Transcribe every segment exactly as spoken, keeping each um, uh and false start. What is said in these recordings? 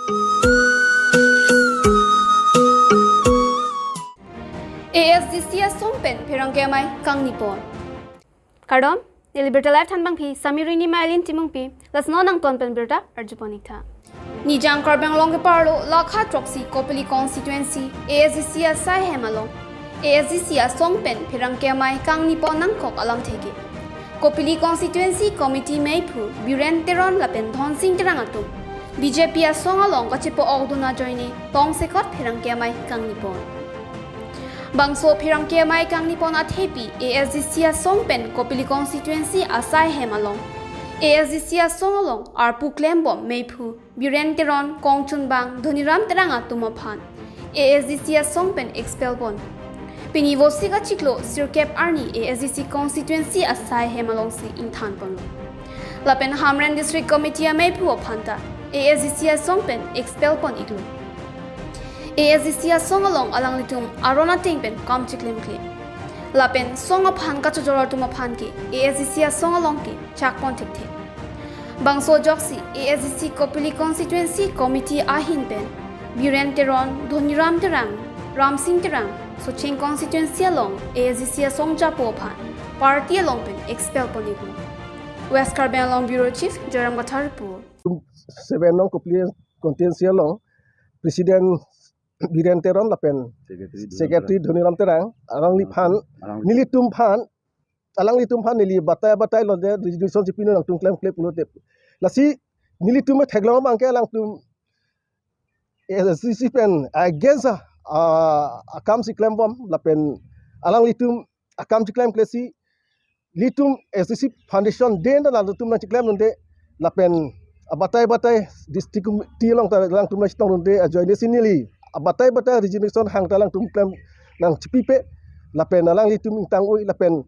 A S D C asong pen pherangke amei kangnipon. Kardom, neli birta live thanbangpi Sami Rini Mailin Timungpi, lasi non nangton pen birta arjupon-iktha. Nijang Karbi Anglong keparlo lakha throksi Kopili constituency A S D C asai hem along A S D C asong pen pherangke amei kangnipon nangkok alamthe ke Kopili constituency committee meiphu Biren Teron lapen Dhonsing Terang atum B J P asong along kachepo-okdun ajoine tongsekot pherangke amei kangnipon. Bangso pherangke amei kangnipon athepi A S D C asong pen Kopili constituency asai hem along A S D C asong along arpu klembom meiphu Biren Teron, kongchunbang Dhoniram Terang atum aphan A S D C asong pen expel pon. Pini Vosik achiklo sirkep arni A S D C constituency asai hem alongsi ingthan ponlo. Lapen Hamren District Committee ameiphu aphan ta A S D C asong pen expel pon-iklo. A S D C asong along alanglitum aron ateng pen kam chiklemkle. Lapen song aphan kachojor atum aphan ke A S D C asong along ke chakpon thekthe. Bangso ajoksi A S D C Kopili constituency committee ahin pen Biren Teron, Dhoniram Terang, Ramsing Terang, Socheng constituency along A S D C asong japo aphan party along pen expel pon-iklo. West Karbi Anglong Bureau Chief Joyram Kathar report. Seven nong Kopili constituency along President Biren Teron lapen Secretary Secretary Dhoniram Terang, alangliphan, alanglitum phan, alanglitum phan neli batai batai londe resignation si pinu nangtum klemkle pulote. Lasi nelitum theklong abangke alangtum A S D C pen against a, a, akam si klembom lapen alanglitum akam chiklemkle si nelitum A S D C foundation day ta nangtum nangchiklem londe lapen abatai batai district committee along ta alangtum nangchetong londe ajoine si neli abatai batai resignation hang ta alangtum klem nangchipipe lapen alanglitum ingtang-oi lapen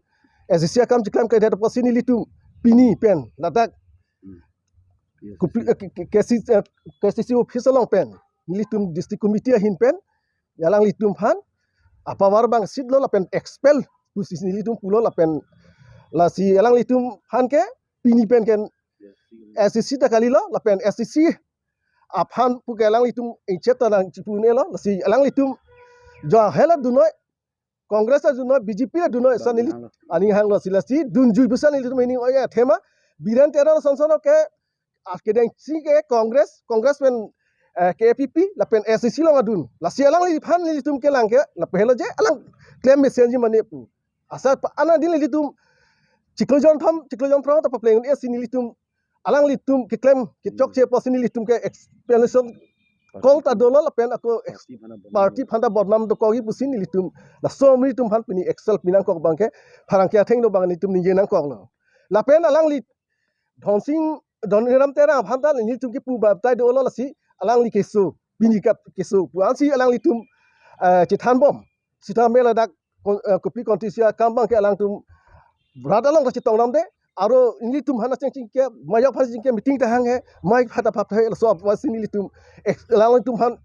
A S D C akam chiklemkledet apotsi nelitum pini pen ladak Yes. Kupi, eh, K-, K-, K C C, eh, K C C office along pen nelitum district committee ahin pen alanglitum phan apower bang sitlo lapen expel pusi nelitum pulo lapen lasi alanglitum phan ke pini pen ke Yes. S D C ta kalilo lapen S D C aphan puke alanglitum ingchet ta nangchipu-unlo lasi alanglitum jo hela dunnoi Congress ta dunnoi, B J P ta dunnoi, sa neli aning hanglo si lasi dunjui pusi nelitum meaning oi athema Biren Teron asonson ke akedeng si ke Congress, Congress pen, eh, K P P lapen S D C along adun. Lasi alangliphan nelitum kelang ke lapen helo je alang klem mesenji mane pu. Asar pa ana din nelitum chiklo jonthom, chiklo jonphongo ta papleng-un-e si nelitum alanglitum keklem kechokche apotsi nelitum ke explanation call ta dolo lapen ako ex-, party aphan ta bodnam dokokji pusi nelitum laso nelitum phan pini expel pinangkok abangke pherangke athengno abang nelitum ningje nangkoklo. Lapen alangli Dhonsing, Dhoniram Terang aphan ta nelitum kepu batai dolo lasi alangli keso, pini kat keso pu ansi alanglitum, eh, chethanbom. Sitame ladak kon-, eh, Kopili constituency akam abangke alangtum rat along ta chetong namde, aro nelitum aphan chingki, mayo aphan chingki meeting ta hanghe, mai phata phap he, laso apotsi nelitum, eh, alangtum aphan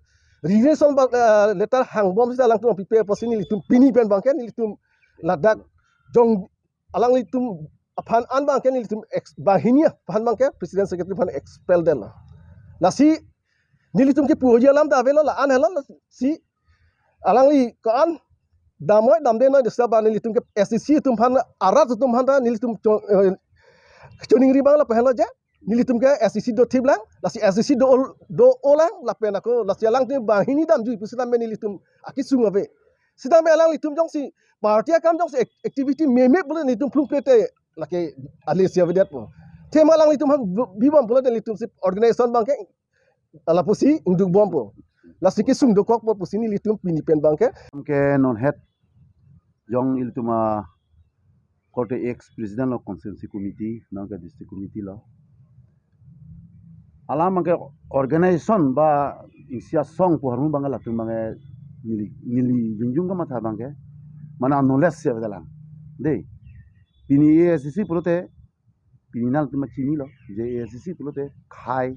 resignation ba, eh, letter hangbom si alangtum pipe apotsi nelitum pini pen abangke nelitum ladak jong alanglitum aphan an abangke nelitum ex-, banghini aphan abangke president secretary aphan expel detlo. Lasi nelitum kepuji alam ta avelo la-an helo lasi alangli ko-an damnoi damdenoi desa ba nelitum ke S D C atum aphan arat atum aphan ta nelitum cho-, eh, choningri abang lapen helo je nelitum ke S D C dothip lang lasi S D C do ol-, do-olang lapen ako lasi alangtum banghini damjui pu sitame nelitum akesung ave. Sitame alanglitum jongsi party akam jongsi ac-, activity meme pulo nelitum plungplete lake ale sia vedetpo. Athema alanglitum aphan bu-, bibom pulote nelitum si organization abangke lapusi ingdukbompo. Lasi kesung dokokpo pusi nelitum pini pen abangke. Ke non het jong ilitum a korte ex president lo constituency committee, nonke district committee lo. Alam abangke organization ba isi asong pu ahormu abangke latum abangke neli, neli jongjong kamatha abangke. Mane knowledge si avelang. De. Pini A S D C pulote, pini nangtum chinilo, je A S D C pulote, khei,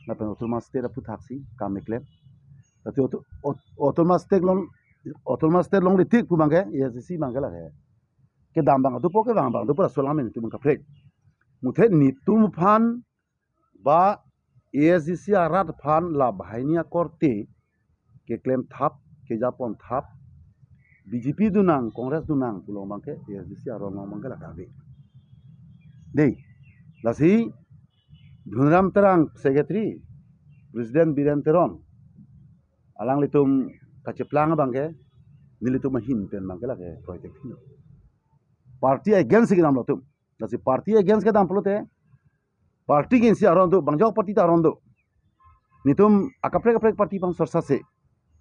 lapen autonomous state aphuthaksi, kam keklem. Tati auto-, aut-, autonomous state along, autonomous state along le thik pu abangke, A S D C abangke lake. Kedam abang dopo, kevang abang dopo, laso alam nelitum kaprek. Muthe nelitum aphan ba A S D C arat aphan la banghini akorte keklem thap, kejapon thap, B J P do nang, Congress do nang pu along abangke A S D C arong along abangke lake ave. Dei, lasi Dhoniram Terang secretary, President Biren Teron, alanglitum kacheplang abangke nelitum ahin pen abangke lake kroitek phi. Party against kedamlo atum. Lasi party against kedam pulote, party against aron do, bang ajok party ta aron do. Netum akaprek akaprek party aphan sorsa se.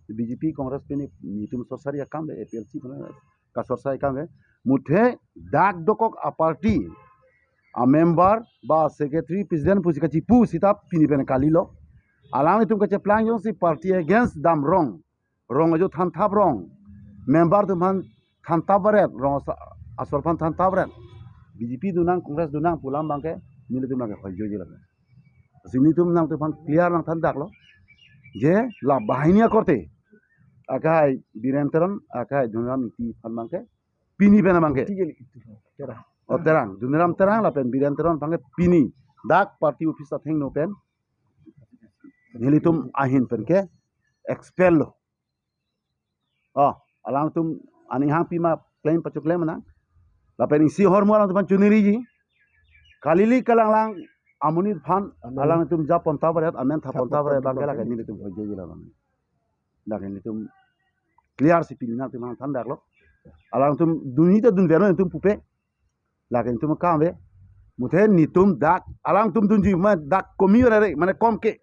B J P, Congress pen netum sorsa ri akam ave, A P H L C pen kasorsa akam ave. Muthe dak dokok a party a member ba secretary, president pusi kachipu seta pini pen kalilo. Alanglitum kacheplang jongsi party against dam rong, rong ajo than thap rong, member atum aphan than thap varet, rong asa-, asor aphan than thap varet, B J P do nang, Congress do nang pu alam abangke nelitum lake hoijoji lake. Lasi netum nangtum aphan clear nangthan daklo, je la banghini akorte, akhai Biren Teron, akhai Dhoniram Ingti aphan abangke, pini pen abangke, Tiga itu, Terang. O Terang, Dhoniram Terang lapen Biren Teron abangke pini dak party office athengno pen nelitum ahin pen ke expel lo. O, alangtum aning hangpi ma claim pachoklem nang. Lapen isi ahormu alangtum aphan choningriji. Kalili kalanglang amonit aphan Amen. Alangtum japon thap varet, amen thapon thap varet abangke lake nelitum hoijoji la abang. Lake nelitum clear si pini nangtum aphan than daklo. Alangtum dunji ta dunver nangtum pupe. Lake netum akam ave. Muthe netum dak alangtum dunji ma dak komi ore re, mane komke.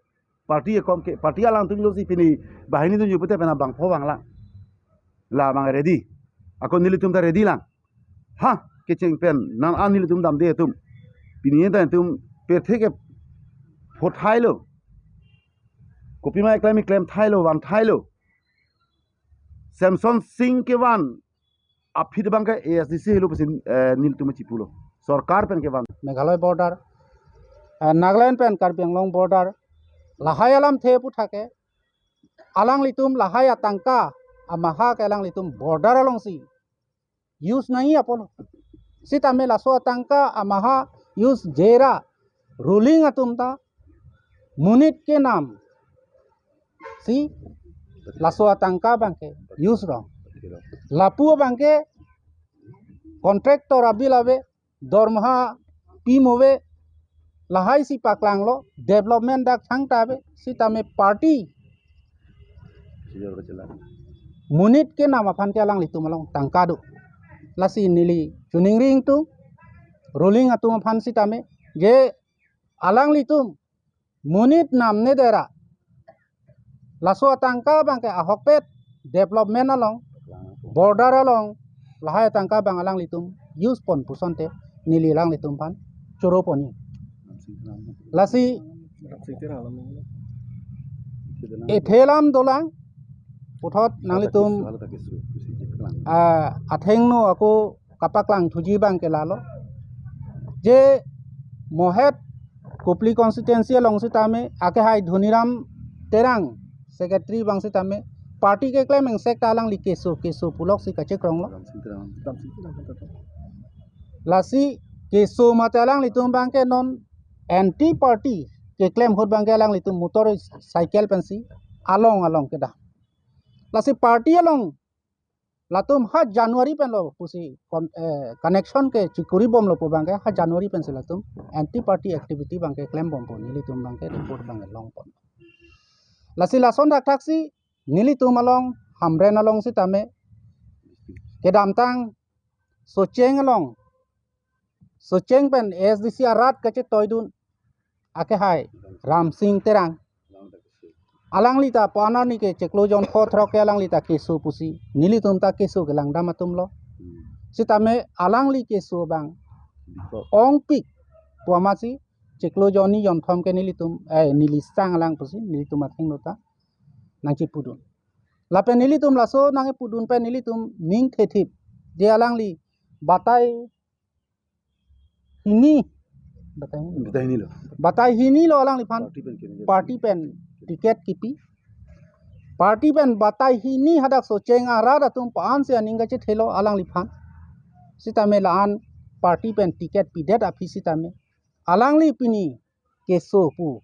Party komke. Party alangtum jongsi pini banghini dunji pute pen abangpho vanglang. La abang ready. Ako nelitum ta ready lang. Ha, kecheng pen nang an nelitum damde atum. Pini ta netum pirthe ke phothai lo. Kopima eklem eklem thai lo, van thai lo. Samson Sing kevan aphi abangke A S D C helo pusi, eh, nelitum chipulo. Sorkar pen kevan. Meghalaya border, eh, Nagaland pen Karbi Anglong border, lahai alamthe pu thake, alanglitum lahai atangka amaha ke alanglitum border alongsi use nangji apotlo. Sitame laso atangka amaha use jera ruling atum ta monit kenam si laso atangka abangke use rong. Lapu abangke contractor abil ave, dormaha pimo ave, lahai si paklanglo, development dak thangta ave, sitame party monit kenam aphan ke alanglitum along tangka do. Lasi neli choningri ingtung, ruling atum aphan sitame, je alanglitum monit namne dera laso atangka abangke ahokpet development along, border along, lahai atangka abang alanglitum use pon pusonte neli alanglitum aphan choro ponji. Lasi ethe alam dolang, puthot nanglitum, ah, athengno ako kapaklang thuji abangke lalo. Je mohet Kopili constituency along sitame, akehai Dhoniram Terang secretary abang sitame, party keklem engsek ta alangli keso, keso puloksi kachekronglo. Lasi keso mate alanglitum abangke non anti party keklem ahut abangke alanglitum motorcycle pensi along along kedam. Lasi party along latum ha January penlo pusi kon-, eh, connection ke chikuri bomlo pu abangke ha January pensi latum anti party activity abangke klem bompo, nelitum abangke report abangke longpon. Lasi lason thakthak si nelitum along Hamren along sitame kedamtang Socheng along, Socheng pen A S D C arat kachetoidun akehai Ramsing Terang. Alangli ta pu-an arni ke chiklo jon pho throk ke alangli ta keso pusi, nelitum ta keso kelangdam atumlo. Sitame alangli keso abang ongpik pu amatsi chiklo jon ni jon thom ke nelitum, eh, neli sang alang pusi nelitum athengno ta nangchipudun. Lapen nelitum laso nangkepudun pen nelitum ning thethip, je alangli batai hini, batai hini, Batai hini lo. Batai hini lo alangliphan party pen kini. Party pen ticket kipi. Party pen batai hini hadak Socheng arat atum pu-an si aning kachethelo alangliphan. Sitame la-an party pen ticket pidet aphi sitame alangli pini keso pu